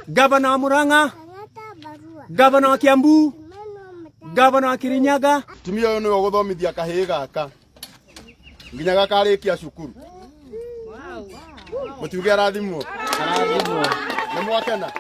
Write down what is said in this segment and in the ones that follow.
Gavana wa Murang'a, gavana wa Kiambu, gavana wa Kirinyaga. Tumia ũyũ nĩwe ũgũthomithia kahĩĩ gaka nginya gakarĩkia cukuru. Mũtiuge arathimwo. Nĩ mwakena.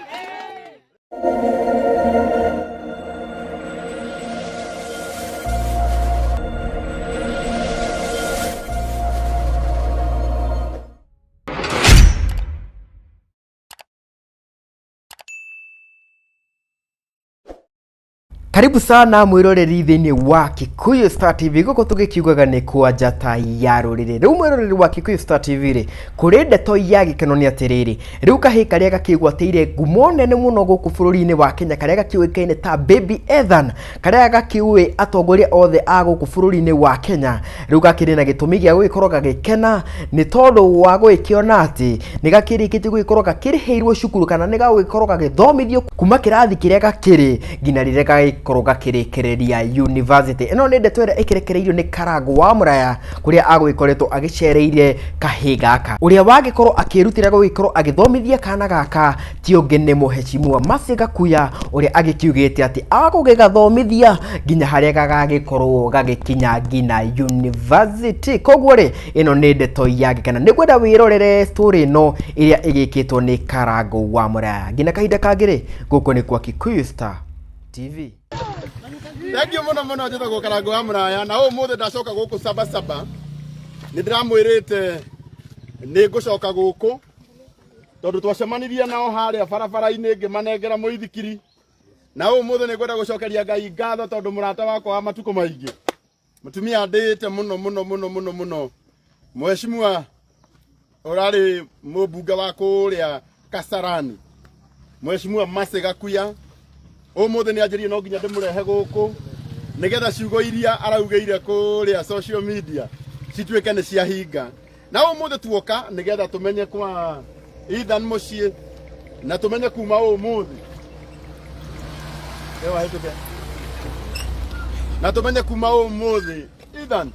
Karibu sana mwiroreri thiini wa Kikuyu Star TV guku tugikiugaga ni kwa njata ya ruriri. Riu mwiroreri wa Kikuyu Star TV ri kuri ndeto ya gikeno ni atiriri, riu kahii karia gakigwatire ngumo nene muno guku bururi-ini wa Kenya, karia gakiuikaine ta Baby Ethan, karia gakiuĩ atongoria othe a guku bururi-ini wa Kenya, riu gakiri na gitumi gia gugikorwo gagikena ni tondu wa gugikiona ati ni gakirikitie gugikorwo gakiriheirwo cukuru kana ni gagũgĩkorwo gagĩthomithio kuma kĩrathi kĩrĩa gakĩrĩ nginya rĩrĩa gagĩkorwo gakĩrĩkĩrĩria university. Ĩno nĩ ndeto ĩrĩa ĩkĩrekereirio nĩ Karangũ wa Mũraya kũrĩa agũgĩkoretwo agĩcereire kahĩ gaka, ũrĩa wagĩkorwo akĩrutĩra gũgĩkorwo agĩthomithia kana gaka ti ũngĩ nĩ mũhecimiwa Mercy Gakuya, ũrĩa agĩkiugĩte atĩ agũgĩgathomithia nginya harĩa gagagĩkorwo gagĩkinya nginya university. Koguo rĩ, ĩno nĩ ndeto ya gĩkena, nĩ ngwenda wĩrorere story ĩno ĩrĩa ĩgĩkĩtwo nĩ Karangũ wa Mũraya. Nginya kahinda kangĩ rĩ, gũkũ nĩ kwa Kikuyu Star TV. Thank you muno muno, njĩtagwo Karangũ wa Mũraya na ũmũthĩ ndacoka gũkũ Sabasaba. Nĩ ndĩramwĩrĩte nĩ ngũcoka gũkũ tondũ twacemanirie nao harĩa barabara-inĩ ngĩmanengera mũithikiri, na ũmũthĩ nĩ ngwenda gũcokeria Ngai ngatho tondũ mũrata wakwa wa matukũ maingĩ, mũtumia ndĩĩte mũno mũno mũno mũno mũno, mheshimiwa ũrarĩ mũmbunge wa kũrĩa Kasarani, mheshimiwa Mercy Gakuya, ũmũthĩ nĩ anjĩrire no nginya ndĩmũrehe gũkũ nĩgetha ciugo iria araugĩire kũrĩa social media cituĩke nĩ ciahinga. Na ũmũthĩ tuoka nĩgetha tũmenye kwa Ethan mũciĩ na tũmenye kuma ũmũthĩ na tũmenye kuma ũmũthĩ Ethan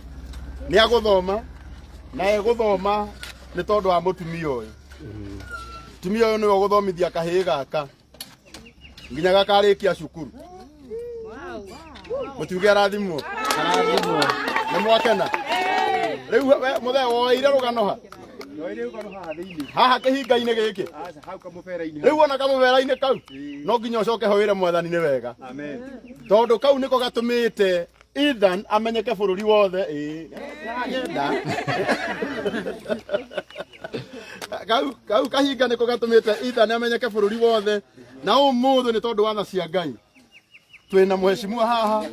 nĩ agũthoma na egũthoma nĩ tondũ wa mũtumia ũyũ. Mũtumia ũyũ nĩwe ũgũthomithia kahĩĩ gaka nginya gakarĩkia cukuru. Mũtiuge arathimwo. Nĩ mwakena. Rĩu we mũthee woeire rũgano ha? Haha kĩhinga-inĩ gĩkĩ. Rĩu ona kamũbera-inĩ kau no nginya ũcoke ho wĩre mwathani nĩ wega, tondũ kau nĩko gatũmĩte Ethan amenyeke bũrũri wothe. Ĩĩ nĩaragenda. Kau kahinga nĩko gatũmĩte Ethan amenyeke bũrũri wothe, na ũmũthĩ nĩ tondũ wa tha cia Ngai twĩna mheshimiwa haha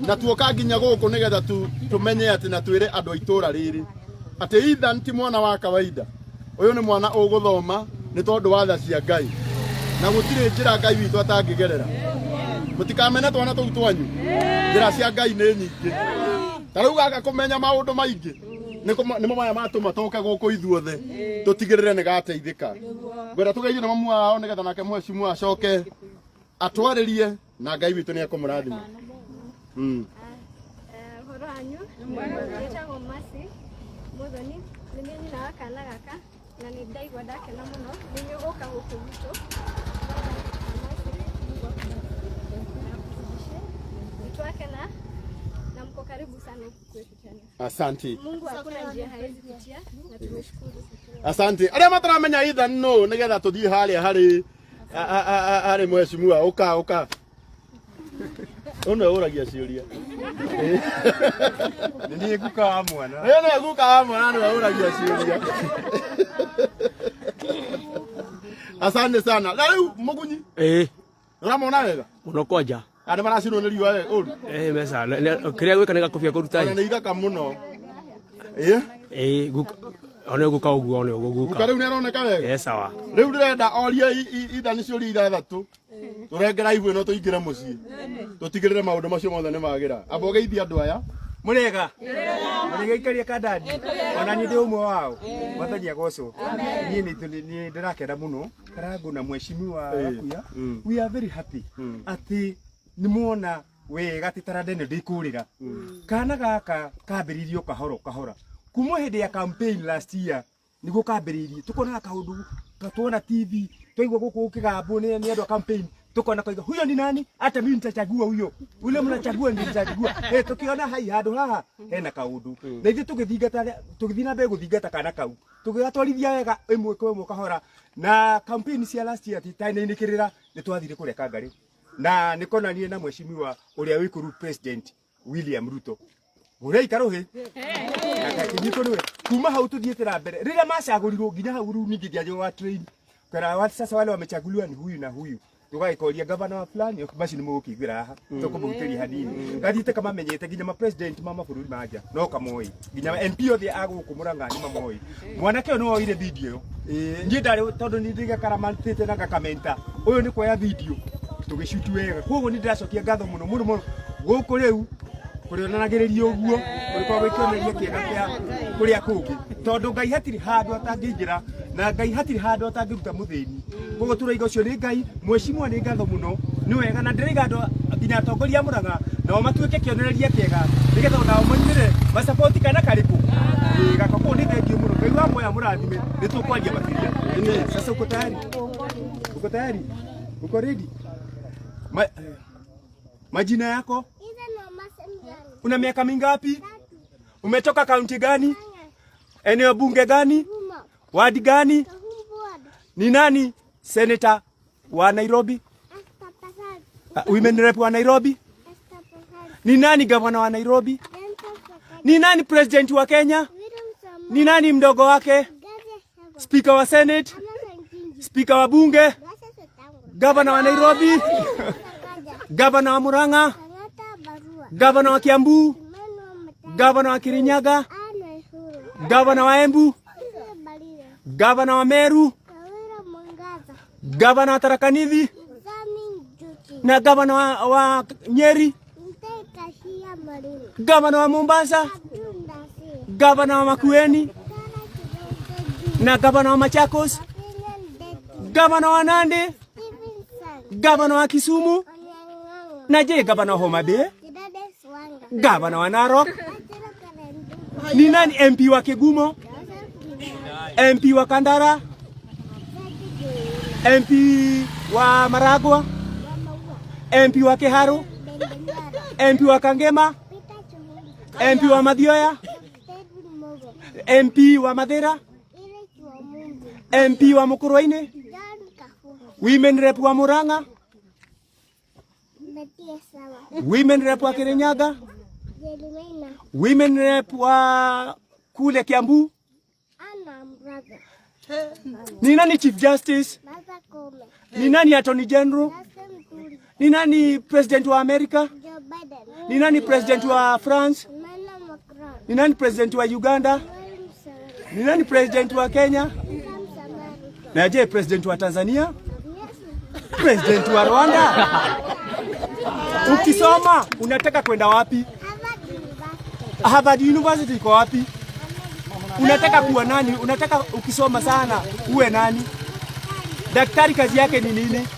na tuoka nginya gũkũ nĩgetha tũmenye atĩ na twĩre andũ a itũra rĩrĩ atĩ Ethan ti mwana wa kawaida. Ũyũ nĩ mwana ũgũthoma nĩ tondũ wa tha cia Ngai, na gũtirĩ njĩra Ngai witũ atangĩgerera. Mũtikamene twana tũu twanyu, njĩra cia Ngai nĩ nyingĩ. Ta rĩu gaka kũmenya maũndũ maingĩ nĩmo maya matũma tũke gũkũ ithuothe tũtigĩrĩre nĩ gateithĩka. Ngwenda tũgeithie na mamu wao nĩgetha nake mheshimiwa acoke atwarĩrie na Ngai witũ nĩ ekũmũrathima. Ũhoro wanyu, njĩtagwo Mercy Muthoni, nĩ niĩ nyina wa kana gaka na nĩ ndaigua ndakena mũno nĩ inyuĩ gũka gũkũ gwitũ. Nĩ twakena na mko karibu sana huku kwetu tena. Asante. Mungu hakuna njia hawezi pitia na tumeshukuru. Asante. Arĩa mataramenya Ethan no nĩgetha tũthiĩ harĩa harĩ harĩ mheshimiwa, ũka ũka. Ũyũ nĩwe ũragia ciũria. Nĩ niĩ guka wa mwana. Ũyũ nĩwe guka wa mwana, nĩwe ũragia ciũria. Asante sana. Na rĩu mũgunyi, Ĩĩ, ũramona wega? mũno kwanja. Andũ maracinwo nĩ riũa ũru. Ĩĩ mesa, kĩrĩa gwĩka nĩ gakobia kũruta. Ona nĩ ithaka mũno. Ĩĩ, Ĩĩ, guka one guka ũguo, one ũguo guka guka. rĩu nĩ aroneka wega. Ĩĩ sawa. Rĩu ndĩrenda orie Ethan ciũria ithathatũ. Tũrengera ibu ĩno tũingĩre mũciĩ. Tũtigĩrĩre maũndũ macio mothe nĩ magĩra. Amba ũgeithie andũ aya. Mũrĩega? Mũrĩega ikaria kandandi? Ona niĩ ndĩ ũmwe wao. Mwathani agocwo. Niĩ nĩ ndĩrakena mũno Karangũ na mheshimiwa Gakuya. We are very happy atĩ nĩ muona wega atĩ taranda ĩno ndĩkũrĩra. Kana gaka kambĩrĩirio kahora kahora kuma hĩndĩ ya campaign last year, nĩguo kambĩrĩirie tukonaga kaũndũ Tuona TV, twaigua guku gukigambwo ni andu a campaign, tukona koiga huyo ni nani, hata mimi nitachagua huyo, ule mnachagua ndio nitachagua. Eh, tukiona hai handu haha hena kaundu na ithuĩ tũgĩthingata, tũgĩthiĩ na mbere gũthingata kana kau, tũgĩgatwarithia wega ĩmwe kwa ĩmwe kahora. Na campaign cia last year titainĩkĩrĩra, nĩ twathire kũrĩa Kangarĩ na nĩ konanie na mheshimiwa ũrĩa wĩ kũrũ President William Ruto mũrei karũhĩ akakinyitwo nĩwe. Kuma hau tuthiĩte na mbere rĩrĩa macagũrirwo nginya hau rĩu ningĩ ngĩanjia wa train kera watu sasa wale wamechaguliwa ni huyu na huyu, tugagĩkoria gavana wa fulani basi nĩ mũgũkĩiguĩra haha tũkũmũhutĩria hanini gathiĩte kamamenyete nginya ma president ma mabũrũri ma nja no kamoĩ, nginya MP othe a gũkũ Murang'a nĩ mamoĩ. Mwanake ũyũ nĩ woire video ĩyo, niĩ ndarĩ tondũ nĩ ndĩgakaramatĩte na ngakamenta ũyũ nĩ kuoya video tũgĩcutu wega. Koguo nĩ ndĩracokia ngatho mũno mũno mũno gũkũ rĩu kũrĩonanagĩrĩria ũguo kũrĩkorwo gwĩ kĩonereria kĩega kĩa kũrĩa kũngĩ, tondũ Ngai hatirĩ handũ atangĩingĩra na Ngai hatirĩ handũ atangĩruta mũthĩni. Koguo tũraiga ũcio nĩ Ngai. Mheshimiwa, nĩ ngatho mũno, nĩ wega, na ndĩraiga andũ nginya atongoria a Murang'a nao matuĩke kĩonereria kĩega nĩgetha onao moimĩre macapoti kana karĩkũ gaka. Koguo nĩ thengiũ mũno, Ngai wa moya mũrathime, nĩ tũkwaria makĩria. Sasa uko tayari? Uko tayari? Uko ready? Majina yako? Una miaka mingapi? Umetoka kaunti gani? Eneo bunge gani? Wadi gani? Ni nani senator wa Nairobi? Women rep wa Nairobi? Ni nani gavana wa Nairobi? Ni nani president wa Kenya? Ni nani mdogo wake? Speaker wa Senate? Speaker wa bunge? Gavana wa Nairobi? Gavana wa Murang'a? Gavana wa Kiambu? Gavana wa Kirinyaga? Gavana wa Embu? Gavana wa Meru? Gavana wa Tharaka Nithi? Na gavana wa Nyeri? Gavana wa Mombasa? Gavana wa Makueni? Na gavana wa Machakos? Gavana wa Nandi? Gavana wa Kisumu? Na je, gavana wa Homa Bay? Gavana wa Narok? Ni nani MP wa Kigumo? MP wa Kandara? MP wa Maragua? MP wa Kiharu? MP wa Kangema? MP wa Mathioya? MP wa Mathira? MP wa Mukurweini? Women rep wa Murang'a? Women rep wa Kirinyaga? Women rep wa kule Kiambu? Ni nani Chief Justice? Ni nani Attorney General? Ni nani President wa America? Ni nani President wa France? Ni nani President wa Uganda? Ni nani President wa Kenya? Na je, President wa Tanzania? President wa Rwanda? Ukisoma unataka kwenda wapi? Harvard University iko wapi? Unataka kuwa nani? Unataka ukisoma sana uwe nani? Daktari kazi yake ni nini?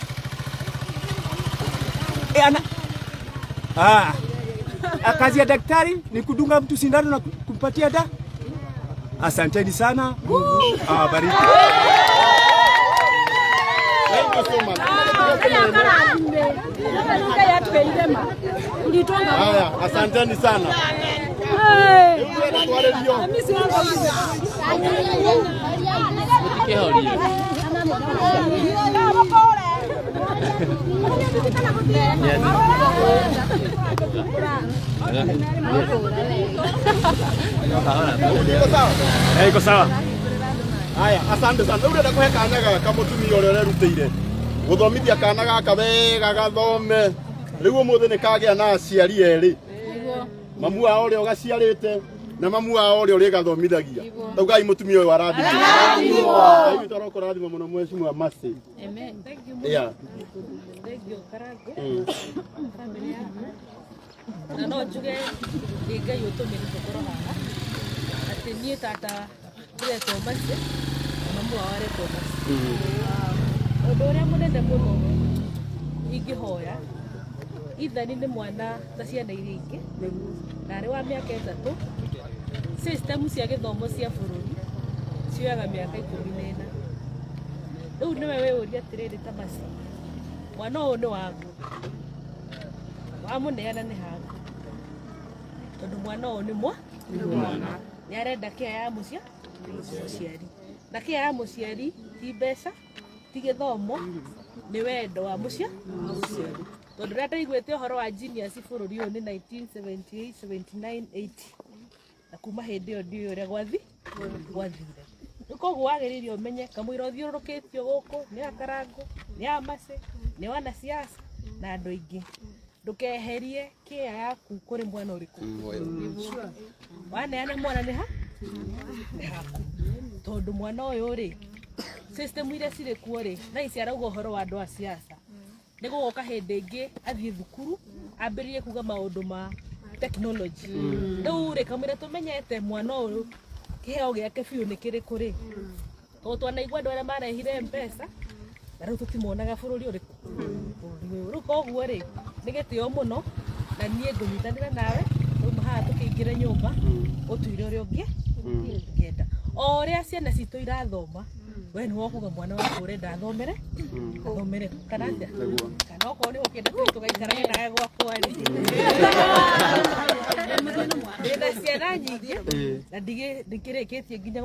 Kazi ya daktari ni kudunga mtu sindano na kumpatia da. Asanteni sana. Mungu awabariki. Thank you so much. Haya, asanteni sana. Hebu twarĩrio. Iko sawa? Eh, iko sawa. Haya, asante sana. Rĩu ndĩrenda kũhe kanya gaka mũtumia ũrĩa ũrerutĩire gũthomithia kana gaka wega gathome. Rĩu ũmũthĩ nĩ kagĩa na aciari erĩ, mamu wao ũrĩa ũgaciarĩte na mamu wao ũrĩa ũrĩgathomithagia. Taugai mũtumia ũyũ arathimwo. Ngai witũ arokũrathima mũno mheshimiwa Mercy. Amen. Thank you. Yeah. Thank you, Karango. Family yaku. Na no njuge nĩ Ngai ũtũmĩte tũkorwo haha atĩ niĩ tata ndĩretwo Mercy na mamu wao aretwo Mercy. Ũndũ ũrĩa mũnene mũno ingĩhoya, Ethan nĩ mwana ta ciana iria ingĩ na arĩ wa mĩaka 3. System cia gĩthomo cia bũrũri cioyaga mĩaka 14. Rĩu nĩwe wĩyũria atĩrĩrĩ ta Mercy, mwana ũyũ nĩ waku, wamũneana nĩ haku, tondũ mwana ũyũ nĩ mwa nĩ arenda kĩa ya mũciari, na kĩa ya mũciari ti mbeca, ti gĩthomo, nĩ wendo wa mũciari. Tondũ rĩrĩa ndaiguĩte ũhoro wa genius bũrũri ũyũ nĩ 1978, 79, 80, na kuma hĩndĩ ĩyo ndiũĩ ũrĩa gwathire. Rĩu koguo wagĩrĩire ũmenye kamũira ũthiũrũrũkĩtio gũkũ nĩ akarango, nĩ amacĩ, nĩ wanasiasa na andũ aingĩ, ndũkeherie kĩa yaku kũrĩ mwana ũrĩkũ. Waneana mwana nĩ ha nĩ haku, tondũ mwana ũyũ rĩ, system iria cirĩ kuo rĩ, thaa ici arauga ũhoro wa andũ a siasa, nĩ gũgoka hĩndĩ ĩngĩ athiĩ thukuru ambĩrĩrie kuga maũndũ ma technology. Rĩu rĩ, kamũira tũmenyete mwana ũyũ kĩheo gĩake biũ nĩ kĩrĩkũ rĩ, tondũ twanaigua andũ arĩa marehire mpesa na rĩu tũtimonaga bũrũri ũrĩkũ, bũrũri ũyũ. Rĩu koguo rĩ, nĩ gĩtĩo mũno na niĩ ngũnyitanĩra nawe rĩu haha tũkĩingĩre nyũmba ũtwĩre ũrĩa ũngĩ ũngĩenda. O ũrĩa ciana citũ irathoma, we nĩ wokuga mwana waku ũrenda athomere athomere kũ, kana atĩa? Kana okorwo nĩ ũkĩenda tũthiĩ tũgaikarage nawe gwakwa rĩ, ndĩna ciana nyingĩ na ndikĩrĩkĩtie nginya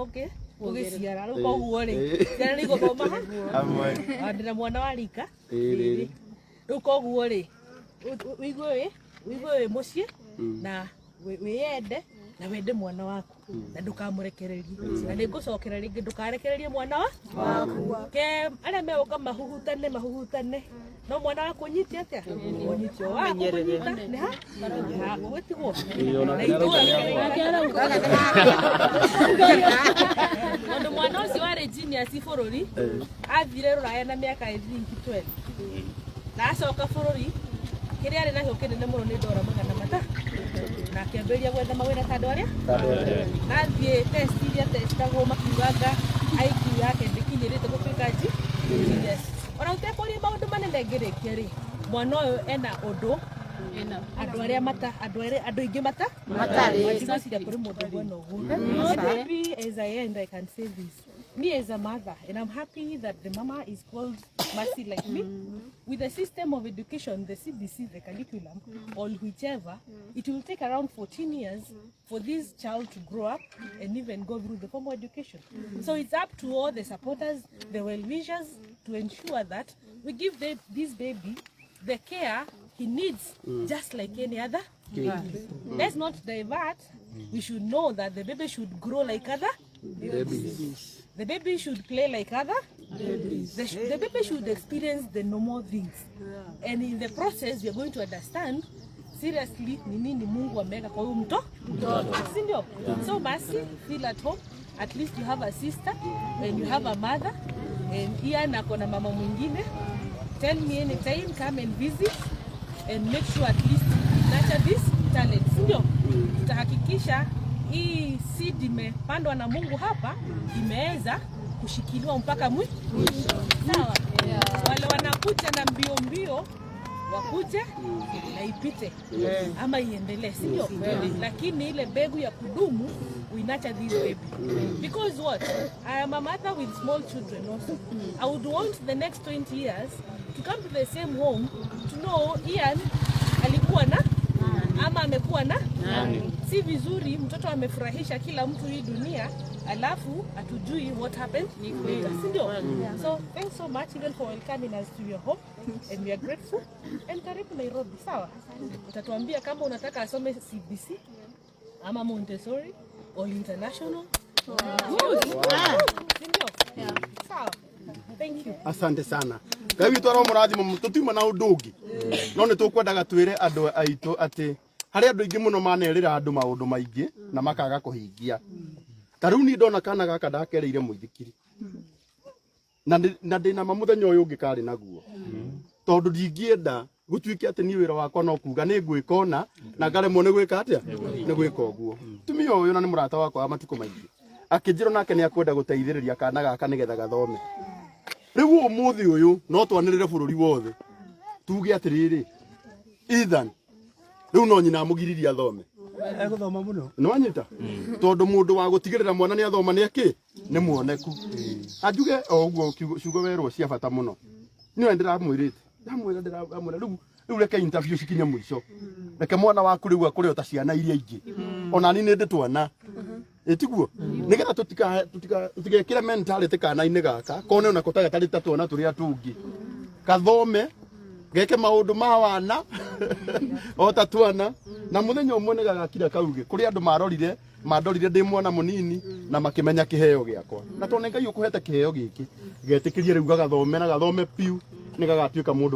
gũgĩciara. Rĩu koguo rĩ, ciana nĩ igũthoma hamwe. Ndĩna mwana wa rika Rĩrĩ. Rĩu koguo rĩ, wĩigue wĩ mũciĩ na wĩyende na wende mwana waku na ndũkamũrekererie, na nĩ ngũcokera rĩngĩ, ndũkarekererie mwana waku ke arĩa megũka mahuhutane mahuhutane, no mwana waku ũnyite atĩa, ũnyite o waku kũnyita nĩ ha nĩ haku gũtigwo na itũra, tondũ mwana ũcio warĩ genius bũrũri athire rũraya na mĩaka I think 12, na acoka bũrũri kĩrĩa arĩ nakĩo kĩnene mũno nĩ ndora 300, na akĩambĩrĩria gwetha mawĩra ta andũ arĩa na athiĩ test iria testagwo makiuganga IQ yake ndĩkinyĩrĩte gũtuĩka genius. Ona ũtekũria maũndũ manene ngĩrĩkia rĩ, mwana ũyũ ena ũndũ andũ arĩa mata andũ arĩa andũ aingĩ mata matarĩ ndigwĩciria kũrĩ mũndũ ũguo ũguo. And maybe as I end, I can say this: me as a mother, and I'm happy that the mama is called Mercy like me, with the system of education, the CBC, the curriculum, or whichever, it will take around 14 years for this child to grow up and even go through the formal education. So it's up to all the supporters, the well-wishers, to ensure that we give this baby the care he needs, just like any other baby. Let's not divert. We should know that the baby should grow like other babies. The baby should play like other babies. The baby should experience the normal things. And in the process, we are going to understand seriously ni nini Mungu ameweka kwa huyu mtoto. Si ndio? So Mercy, feel at home. At least you have a sister and you have a mother. And Ian ako na mama mwingine. Tell me anytime, come and visit and make sure at least we nurture this talent. Si ndio? Tutahakikisha hii seed imepandwa na Mungu hapa imeweza kushikiliwa mpaka mwisho. Sawa? Wale wanakuja na mbio mbio wakuje na ipite ama iendelee, si ndio? Lakini ile mbegu ya kudumu, we nurture this baby, because what I am a mother with small children also, I would want the next 20 years to come to the same home to know Ian alikuwa na ama amekuwa na. Si vizuri mtoto amefurahisha kila mtu hii dunia alafu hatujui what happened later, si ndio? So thanks so much even for welcoming us to your home, and we are grateful, and karibu Nairobi. Sawa, utatuambia kama unataka asome CBC ama Montessori or international. Good. Si ndio? Sawa, thank you. Asante sana. Ngai witũ aromũrathima. Tũtiuma na ũndũ ũngĩ, no nĩ tũkwendaga twĩre andũ aitũ atĩ harĩ andũ aingĩ mũno manerĩra andũ maũndũ maingĩ na makaga kũhingia. Ta rĩu niĩ ndona kana gaka ndakereire mũithikiri na ndĩna ma mũthenya ũyũ ũngĩ karĩ naguo, tondũ ndingĩenda gũtuĩke atĩ niĩ wĩra wakwa no kuga nĩ ngwĩka ũna na ngaremwo nĩ gwĩka atĩa, nĩ gwĩka ũguo. Tumia ũyũ na nĩ mũrata wakwa wa matukũ maingĩ akĩnjĩra nake nĩ akwenda gũteithĩrĩria kana gaka nĩgetha gathome. Rĩu ũmũthĩ ũyũ no twanĩrĩre bũrũri wothe tuge atĩrĩrĩ, Ethan rĩu no nyina amũgiririe athome. Egũthoma mũno. Nĩ wanyita tondu mundu wa gutigirira mwana ni athoma ni aki ni mwoneku anjuge o uguo ciugo werwo cia bata muno ni ndiramwirite ndamwira ndiramwira riu riu reke interview cikinye muico reke mwana waku riu akure ota ciana iria ingi ona ni ndi twana itiguo nigetha tutika tutika tutigekire mentality kana-inĩ gaka kone ona ko ta gatarĩ ta twana tũrĩa tũngĩ kathome geke maũndũ ma wana o ta twana na muthenya ũmwe nĩ gagakira kauge kũrĩ andũ marorire mandorire ndĩ mwana mũnini na makĩmenya kĩheo gĩakwa na tondũ nĩ Ngai ũkũhete kĩheo gĩkĩ getĩkĩrie rĩu gagathome na gathome piu nĩ gagatuĩka mũndũ.